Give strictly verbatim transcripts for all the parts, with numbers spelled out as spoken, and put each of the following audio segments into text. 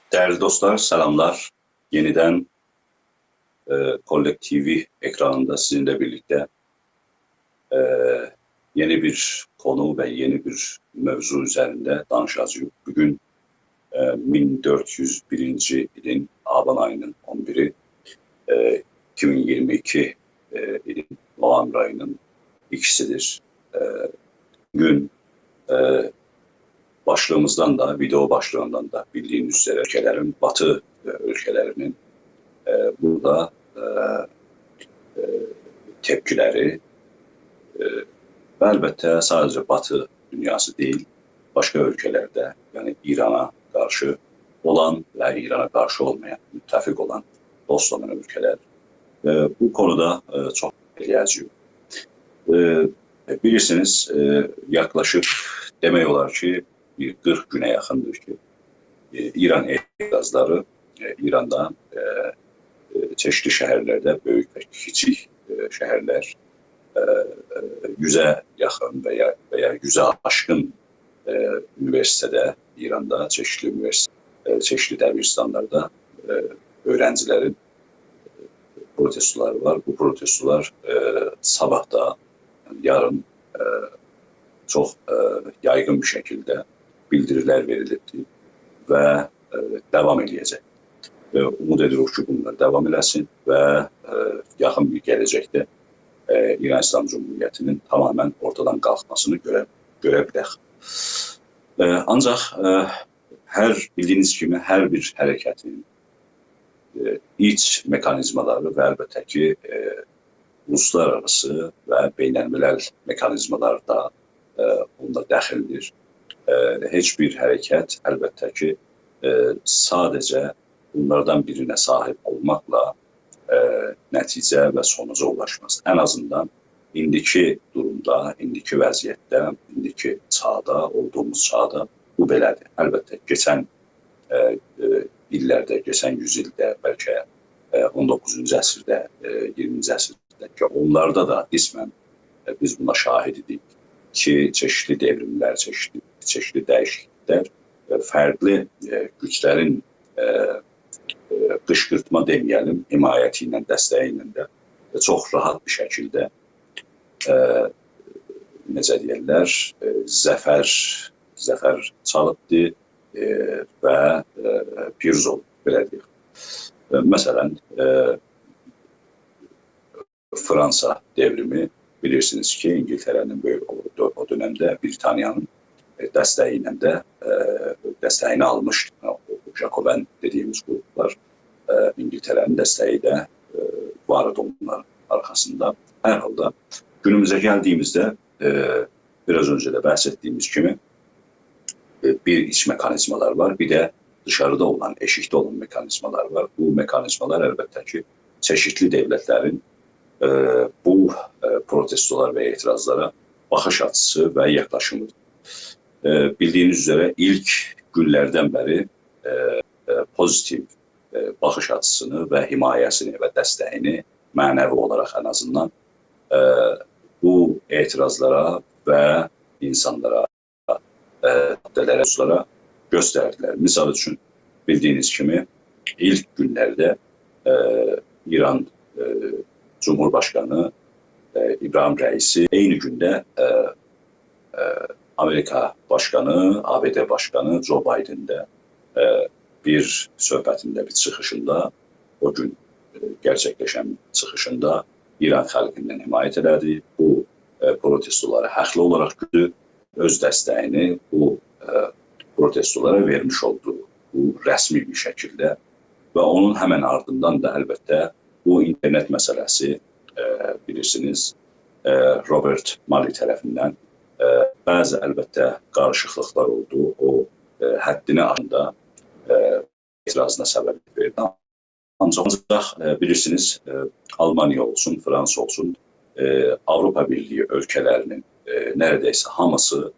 Dəyərli dostlar, salamlar. Yenidən, e, Kollek TV ekranında sizinlə birlikdə, e, yeni bir konu və yeni bir mövzu üzərində danışacağıq. Bugün, e, min dörd yüz birinci ilin aban ayının on biri, e, iki min iyirmi iki, e, ilin noyabr ayının ikisidir. E, bugün, e, başlığımızdan da, video başlığından da bildiğiniz üzere ülkelerin, Batı, e, ülkelerinin, e, burada, e, e, tepkileri, e, ve elbette sadece Batı dünyası değil, başka ülkelerde, yani İran'a karşı olan ve İran'a karşı olmayan, müttefik olan, dost olan ülkeler, e, bu konuda, e, çok eləyəcəyik. E, bilirsiniz, e, yaklaşık demək olar ki, bir qırx günə yaxındır ki, e, İran etirazları, e, İranda, e, e, çeşitli şəhərlərdə, böyük və kiçik, e, şəhərlər, e, e, yüzə yaxın və ya, və ya yüzə aşqın, e, universitetdə, İranda çeşitli universitet, e, çeşitli dəbirstanlarda, e, öyrəncilərin protestoları var. Bu protestolar, e, sabah da, yəni yarın, e, çox, e, yayğın bir şəkildə bildirilər verilibdir və, e, davam eləyəcək. E, umud edirik ki, bunlar davam eləsin və, e, yaxın bir gələcəkdə, e, İran İslam Cumhuriyyətinin tamamilə ortadan qalxmasını görə, görə bilək. E, ancaq, e, hər, bildiyiniz kimi, hər bir hərəkətin, e, iç mekanizmaları və əlbəttə ki, e, uluslararası və beynəlmiləl mekanizmalar da, e, onda dəxildir. E, heç bir hərəkət, əlbəttə ki, e, sadəcə bunlardan birinə sahib olmaqla, e, nəticə və sonuca ulaşmaz. Ən azından indiki durumda, indiki vəziyyətdə, indiki çağda, olduğumuz çağda bu belədir. Əlbəttə, keçən, e, e, illərdə, keçən yüz ildə, bəlkə, e, on doqquzuncu əsrdə, e, iyirminci əsrdə ki, onlarda da qismən, e, biz buna şahid idik ki, çeşitli devrimlər, çeşitli, çeşitli dəyişikliklər, e, fərqli, e, güclərin, e, e, qışqırtma deməyəlim, himayəti ilə, dəstəyi ilə də, e, çox rahat bir şəkildə, e, necə deyərlər, e, zəfər, zəfər çalıbdı, e, və, e, piruz olub, belə deyək. E, məsələn, e, Fransa devrimi, bilirsiniz ki, İngiltərənin böyük o, o dönəmdə Britaniyanın, e, dəstəyi ilə də, e, dəstəyini almışdı. O, o Jakoben dediyimiz qruplar, e, İngiltərənin dəstəyi də, e, var idi onların arxasında. Hər halda günümüzə gəldiyimizdə, e, biraz öncə də bəhs etdiyimiz kimi, e, bir iç mekanizmalar var, bir də dışarıda olan, eşikdə olan mekanizmalar var. Bu mekanizmalar əlbəttə ki, çeşitli dövlətlərin, e, bu, e, protestolar və etirazlara baxış açısı və yaxınlaşımıdır. E, bildiyiniz üzrə ilk günlərdən bəri, e, e, pozitiv, e, baxış açısını və himayəsini və dəstəyini mənəvi olaraq ən azından, e, bu etirazlara və insanlara, e, maddələrə, hususlara göstərdilər. Misal üçün, bildiyiniz kimi, ilk günlərdə, e, İran, e, Cumhurbaşkanı, e, İbrahim Rəisi eyni gündə, e, e, Amerika Başkanı, A B D Başkanı Joe Biden də, e, bir söhbətində, bir çıxışında, o gün, e, gerçəkləşən çıxışında İran xalqindən himayət elədi. Bu, e, protestoları həxli olaraq güdü. Öz dəstəyini bu, e, protestolara vermiş oldu. Bu rəsmi bir şəkildə. Və onun həmən ardından da əlbəttə bu internet məsələsi, e, bilirsiniz, e, Robert Malley tərəfindən, e, bəzi əlbəttə qarışıqlıqlar oldu. O, e, həddini aşanda, e, etirazına səbəb verdi. Ancaq, ancaq, e, bilirsiniz, e, Almaniya olsun, Fransa olsun, e, Avropa Birliyi ölkələrinin, e, nəredeysə hamısı,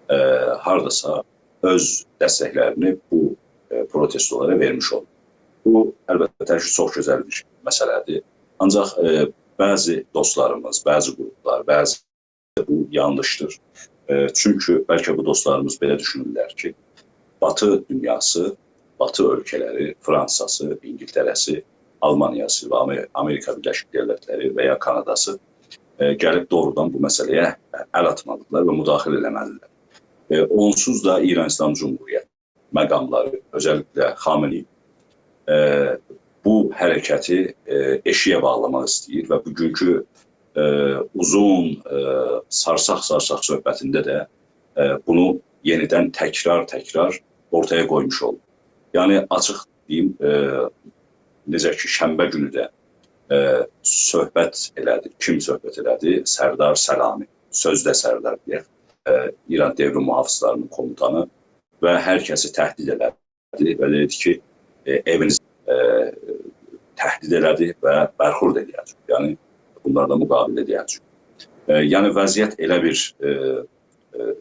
e, hardasa öz dəstəklərini bu, e, protestolara vermiş oldu. Bu, əlbəttə ki, çox gözəl bir məsələdir. Ancaq, e, bəzi dostlarımız, bəzi qruplar, bəzi bu yanlışdır. E, çünki bəlkə bu dostlarımız belə düşünürlər ki, Batı dünyası باتی اؤلکه‌لری، فرانساسی، اینگیلتره‌سی، آلمانیاسی و آمر-، آمریکا بیرلشمیش دؤولتلری و یا کاناداسی، ائ، گلیب دوغرودان بو مسئله‌یه، ائ، ال آتمالیدیرلار و مداخله ائله‌مه‌لیدیرلر. ائ، اونسوز دا ایران ایسلام جمهوریتی مقاملاری، اؤزللیکله خامنه‌ای، ائ، بو حرکتی، ائ، ائشیگه باغلاماق ایسته‌ییر و بوگونکو، ائ، اوزون، ائ، سارساق-سارساق صحبتینده ده، ائ، بونو یئنیدن تکرار-تکرار اورتایا قویموش اولدو. یعنی، آچیق دئییم، ائ، نئجه کی، شنبه گونو ده، ائ، صحبت ائله‌دی. کیم صحبت ائله‌دی؟ سردار سلامی. سؤزده سردار دئیک. ائ، ایران دئوریم محافظلری‌نین کوموتانی و هر کسی تهدید ائله‌دی و دئدی کی، ائ، ائوینیزی، ائ، تهدید ائله‌دی و برخورد ائله‌یه‌جک. یعنی، بونلارلا مقابله ائله‌یه‌جک. ائ، یعنی، وضعیت ائله بیر، ائ، ائ،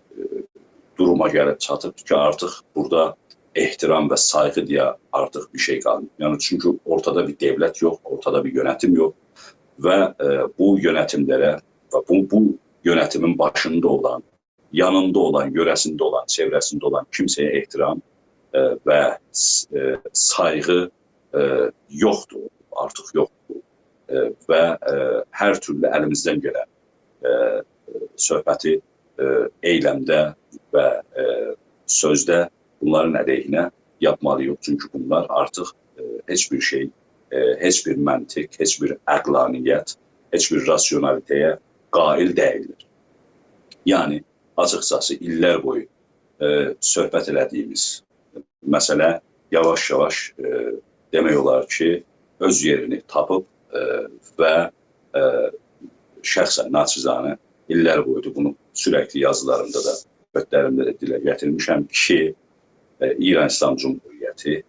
دوروما گلیب چاتیب کی، آرتیق بورادا احترام و سایغی دئیه آرتیق بیر شئی قالمیر. یعنی، چونکی اورتادا بیر دؤولت یوخ، اورتادا بیر یؤنتیم یوخ و، ائ، بو یؤنتیملره و بو، بو یؤنتیمین باشیندا اولان، یانیندا اولان، یؤره‌سینده اولان، چئوره‌سینده اولان کیمسه‌یه احترام، ائ، و س-، ائ، سایغی، ائ، یوخدور، آرتیق یوخدور. ائ، و، ائ، هر تورلو الیمیزدن گلن، ائ، صحبتی، ائ، ائیلمده و، ائ، سؤزده بونلارین علیهینه یاپمالی‌ییق. چونکی بونلار آرتیق، ائ، هئچ بیر شئی، ائ، هئچ بیر منطق، هئچ بیر عقلانیت، هئچ بیر راسیونالیته‌یه قائل دئییللر. یعنی، آچیقجاسی، ایللر بویو، ائ، صحبت ائله‌دیییمیز مسئله یاواش-یاواش، ائ، دئمک اولار کی، اؤز یئرینی تاپیب، ائ، و، ائ، شخصاً، ناچیزانه ایللر بویودور. بونو سورکلی یازیلاریمدا دا، صحبتلریمده ده دیله گتیرمیشم کی، ائ، ایران ایسلام جمهوریتی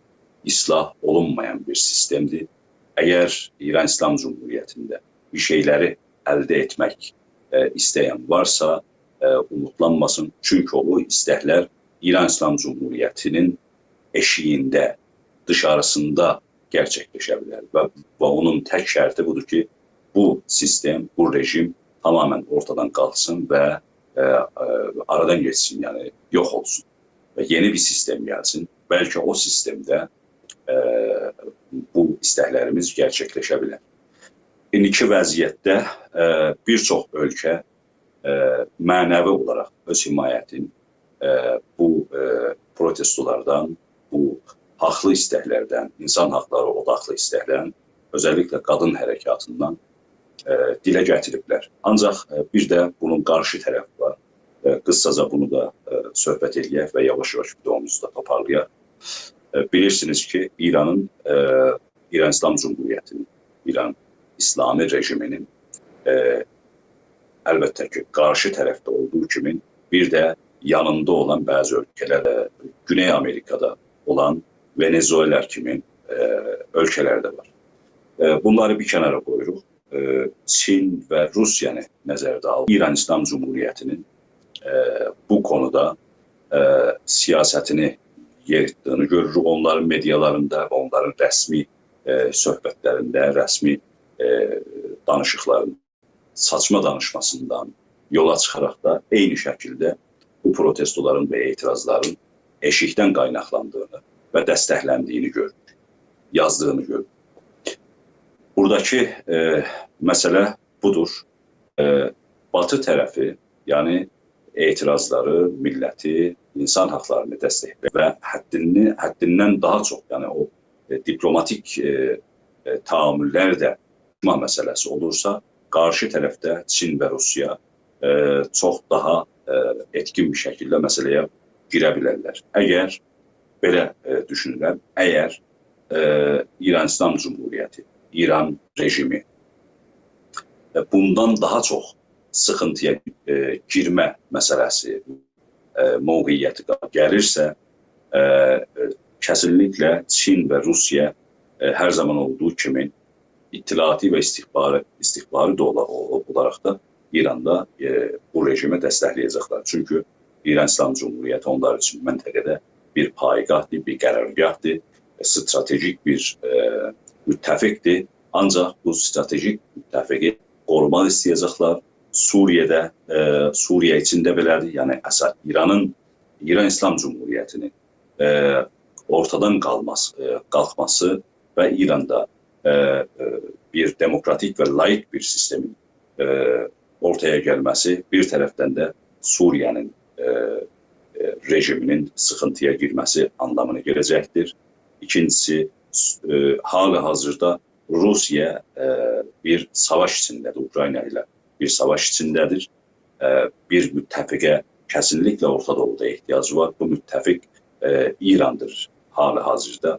اصلاح اولونمایان بیر سیستمدیر. اگر ایران ایسلام جمهوریتینده بیر شئیلری الده ائتمک، ائ، ایسته‌ین وارسا، ائ، اوموتلانماسین. چونکی او ایستکلر ایران ایسلام جمهوریتی‌نین ائشیگینده، دیشاریسیندا گئرچکلشه بیلر و، و اونون تک شرطی بودور کی، بو سیستم، بو رژیم تماماً اورتادان قالخسین و، ائ، ائ، آرادان گئتسین، یعنی یوخ اولسون و یئنی بیر سیستم گلسین. بلکه او سیستمده، ائ، بو ایستکلریمیز گئرچکلشه بیلر. ایندیکی وضعیتده، ائ، بیر چوخ اؤلکه، ائ، معنوی اولاراق اؤز حمایتین، ائ، بو، ائ، پروتستولاردان، بو حاقلی ایستکلردن، اینسان حاقلاری اوداقلی ایستکلردن، اؤزللیکله قادین حرکاتیندان، ائ، دیله گتیریبلر. آنجاق، ائ، بیر ده بونون قارشی طرفی وار. ائ، قیساجا بونو دا، ائ، صحبت ائله‌یک و یاواش-یاواش ویدئوموزو دا توپارلایاق. ائ، بیلیرسینیز کی، ایرانین، ائ، ایران ایسلام جمهوریتی‌نین، ایران اسلامی رژیمی‌نین، ائ، البته کی، قارشی طرفده اولدوغو کیمی بیر ده یانیندا اولان بعضی اؤلکه‌لر، ائ، گونئی آمریکادا اولان ونزوئلا کیمی، ائ، اؤلکه‌لر ده وار. ائ، بونلاری بیر کنارا قویوروق. ائ، چین و روسیانی نظرده آلیب، ایران ایسلام جمهوریتی‌نین، ائ، بو کونودا، ائ، سیاستینی یئریتدییینی گؤروروک اونلارین مئدیالاریندا و اونلارین رسمی، ائ، صحبتلرینده، رسمی، ائ، دانیشیقلاریندا. ساچما دانیشماسیندان یولا چیخاراق دا عینی شکیلده بو پروتستولارین و اعتراضلارین ائشیکدن قایناقلاندیغینی و دستکلندییینی گؤروروک، یازدیغینی گؤروروک. بوراداکی، ائ، مسئله بودور. ائ، باتی طرفی، یعنی اعتراضلاری، میللتی، اینسان حاقلارینی دستکله‌ییر و حدینی، حدیندن داها چوخ، یعنی او، ائ، دیپلوماتیک، ائ، ائ، تعامل‌لر ده، ما مسئله‌سی اولورسا، قارشی طرفده چین و روسیا، ائ، چوخ داها، ائ، ائتکین بیر شکیلده مسئله‌یه گیره بیلرلر. اگر بئله، ائ، دوشونورم، اگر، ائ، ایران ایسلام جمهوریتی، ایران رژیمی، ائ، بوندان داها چوخ سیخینتی‌یا، ائ، گیرمه مسئله‌سی، ائ، موقعیتی گلیرسه، ائ، ائ، کسینلیکله چین و روسیا، ائ، هر زامان اولدوغو کیمی اطلاعاتی و استخباری، استخباری دا اولا-، او-، اولاراق دا ایراندا، ائ، بو رژیمی دستکله‌یه‌جکلر. چونکی ایران ایسلام جمهوریتی اونلار اوچون منطقه‌ده بیر پایگاهدیر، بیر قرارگاهدیر، استراتژیک بیر، ائ، متفقدیر. آنجاق بو استراتژیک متفقی قوروماق ایسته‌یه‌جکلر. سوریه‌ده، ائ، سوریه ایچینده بئله‌دیر. یعنی، اسد، ایرانین، ایران ایسلام جمهوریتی‌نین، ائ، اورتادان قالماسی، ائ، قالخماسی و ایراندا، ائ، ائ، بیر دموکراتیک و لائیک بیر سیستمین، ائ، اورتایا گلمه‌سی، بیر طرفدن ده سوریه‌نین، ائ، ائ، رژیمینین سیخینتی‌یا گیرمه‌سی آنلامینی گله‌جکدیر. ایکینجیسی، س-، ائ، حال حاضردا روسیه، ائ، بیر ساواش ایچینده‌دیر، اوکراینا ایله بیر ساواش ایچینده‌دیر. ائ، بیر متفقه کسینلیکله اورتا دوغودا احتیاجی وار. بو متفق، ائ، ایراندیر حال حاضردا.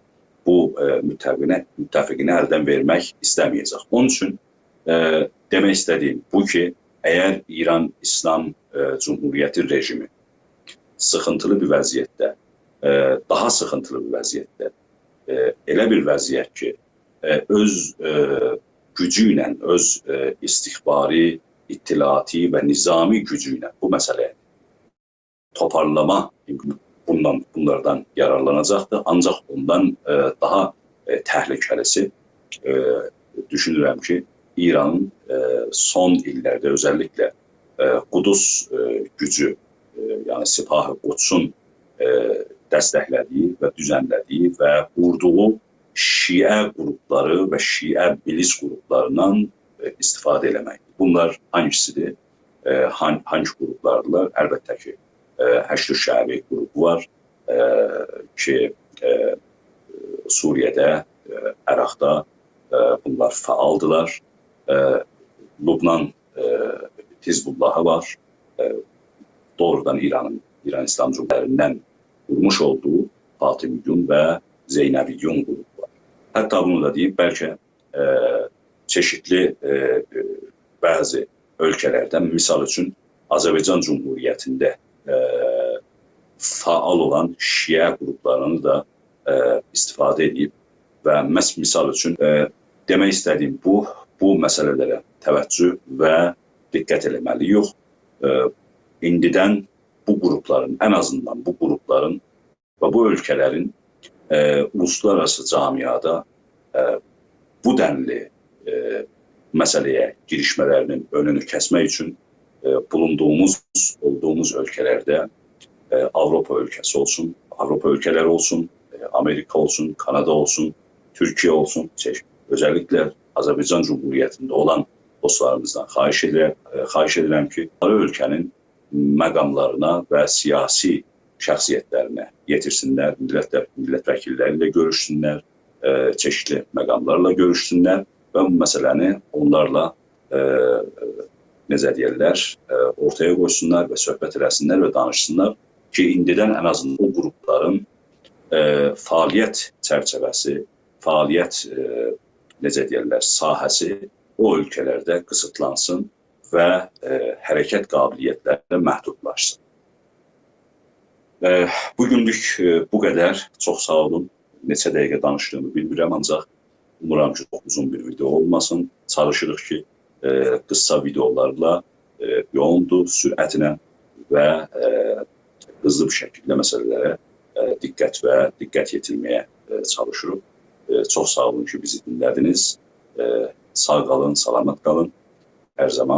بو، ائ، متفقینی، متفقینی الدن وئرمک ایسته‌مه‌یه‌جک. اونون اوچون، ائ، دئمک ایسته‌دیگیم بو کی، اگر ایران ایسلام، ائ، جمهوریتی رژیمی سیخینتیلی بیر وضعیتده، ائ، داها سیخینتیلی بیر وضعیتده، ائ، ائله بیر وضعیت کی، ائ، اؤز، ائ، گوجو ایله، اؤز، ائ، استخباری، اطلاعاتی و نظامی گوجو ایله بو مسئله‌نی توپارلاما، بوندان، بونلاردان یارارلاناجاقدیر. آنجاق اوندان، ائ، داها، ائ، تهلکه‌لی‌سی، ائ، دوشونورم کی، ایرانین، ائ، سون ایللرده اؤزللیکله، ائ، قدس، ائ، گوجو، ائ، یعنی سپاه قدسون، ائ، دستکله‌دیگی و دوزنله‌دیگی و قوردوغو شیعه قروپلاری و شیعه میلیس قروپلاریندان، ائ، استفاده ائله‌مک. بونلار هانگیسی‌دیر؟ ائ، هان-، هانگی قروپلاردیلار؟ البته کی، ائ، حشد شعبی قروپو وار، ائ، کی، ائ، سوریه‌ده، ائ، عراقدا، ائ، بونلار فعالدیلار. ائ، لبنان، ائ، حزب‌اللهی وار. ائ، دوغرودان ایرانین، ایران ایسلام جمهوریتلریندن قورموش اولدوغو فاطمیون و زینبیون قروپو وار. حتی بونو دا دئییم، بلکه، ائ، چئشیتلی، ائ، ائ، بعضی اؤلکه‌لردن، مثال اوچون، آذربایجان جمهوریتینده، ائ، فعال اولان شیعه قروپلارینی دا، ائ، استفاده ائدیب و مس-، مثال اوچون، ائ، دئمک ایسته‌دیگیم بو، بو مسئله‌لره توجه و دقت ائله‌مه‌لی‌ییک. ائ، ایندیدن بو قروپلارین، ان آزیندان بو قروپلارین و بو اؤلکه‌لرین، ائ، اولوسلارآراسی جامعه‌ده، ائ، بو دنلی، ائ، مسئله‌یه گیریشمه‌لرینین اؤنونو کسمک اوچون، ائ، بولوندوغوموز، اولدوغوموز اؤلکه‌لرده، ائ، آوروپا اؤلکه‌سی اولسون، آوروپا اؤلکه‌لری اولسون، ائ، آمریکا اولسون، کانادا اولسون، تورکیه اولسون، شئی، اؤزللیکله آذربایجان جمهوریتینده اولان دوستلاریمیزدان خواهش ائدیرم، ائ، خواهش ائدیرم کی، بونلاری اؤلکه‌نین مقاملارینا و سیاسی شخصیتلرینه یئتیرسینلر، میللت، میللت وکیللری ایله گؤروشسونلر، ائ، چئشیتلی مقاملارلا گؤروشسونلر و بو مسئله‌نی اونلارلا، ائ، نئجه دئیرلر، ائ، اورتایا قویسونلار و صحبت ائله‌سینلر و دانیشسینلار کی، ایندیدن ان آزیندان او قروپلارین، ائ، فعالیت چرچیوه‌سی، فعالیت، ائ، نئجه دئیرلر، ساحه‌سی او اؤلکه‌لرده قیسیتلانسین و، ائ، حرکت قابلیتلری محدودلاشسین. ائ، بوگونلوک، ائ، بو قدر. چوخ ساغ اولون. نئچه دقیقه دانیشدیغیمی بیلمیرم، آنجاق اومورام کی، چوخ اوزون بیر ویدئو اولماسین. چالیشیریق کی، ائ، قیسا ویدئولارلا، ائ، یوغوندور، سرعتله و، ائ، هیزلی بیر شکیلده مسئله‌لره، ائ، دقت و دقت یئتیرمه‌یه، ائ، چالیشیریق. ائ، چوخ ساغ اولون کی، بیزی دینله‌دینیز. ائ، ساغ قالین، سلامت قالین. هر زامان